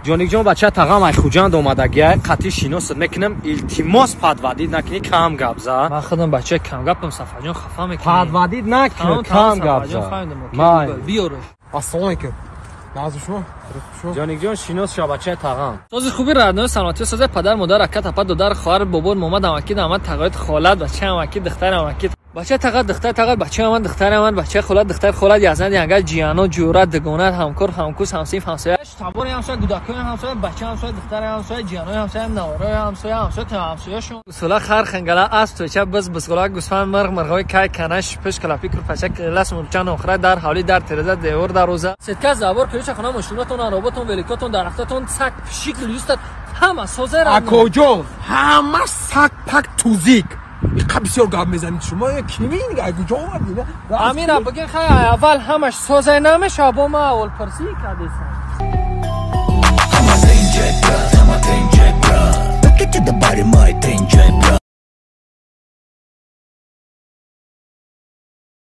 Ҷоникҷон, бача тағам ай Хуҷанд омадагиай, қатъи шиносат мекунам. Илтимос, подводить накунӣ, кам гап за. Ман худам бачаи камгапам, Сафарҷон, хафа мекунӣ. Подводить накун, кам гап за. Биёрш. Ассалому алайкум. Назм шумо? Ҷоникҷон, шинос ша, бачаи тағам. Сози хуби родной, саломатӣ, сози падар, модар, ака, тапа, додар, хоҳар, бобор, момад, амаки, дамад, тағоят, холат, бачаи амаки, духтари амаки, бачаи тағат, духтари тағат, бачаи амад, духтари амад, бачаи холат, духтари холат, язанд, янга, ҷияно, ҷӯра, дугонат, ҳамкор, ҳамкурс, ҳамсинф, ҳамсоя, табори ҳамсоя, гудакои ҳамсоя, бачаи ҳамсоя, духтари ҳамсоя, ҷиянои ҳамсоя, навораи ҳамсоя, ҳамсоя, ҳамсояшон, гусола, хар, хангала, асп, тӯча, биз, бизғола, гӯсфанд, мирғ, мирғои, кай, канаш, пиш, калапи, курпача, лас, мурча, нохра, дар ҳавлӣ, дар тереза, девор, дарвоза, сетка, забор, ключа, хона, мошинотон, ароботон, великотон, дарахтотон, сак, пишик, люстат, ҳама созе. Акоҷон, ҳама сак пак тузик. Иқа бисёр гап мезанед шумо, кими куҷо омадӣ? Амина, бигин, хай, аввал ҳамаш созе намеша, бо ма аввал парсӣ кардесам. Ҳама тинҷай, брат, ҳама тинҷай, брат. Look at the body, my тинҷай.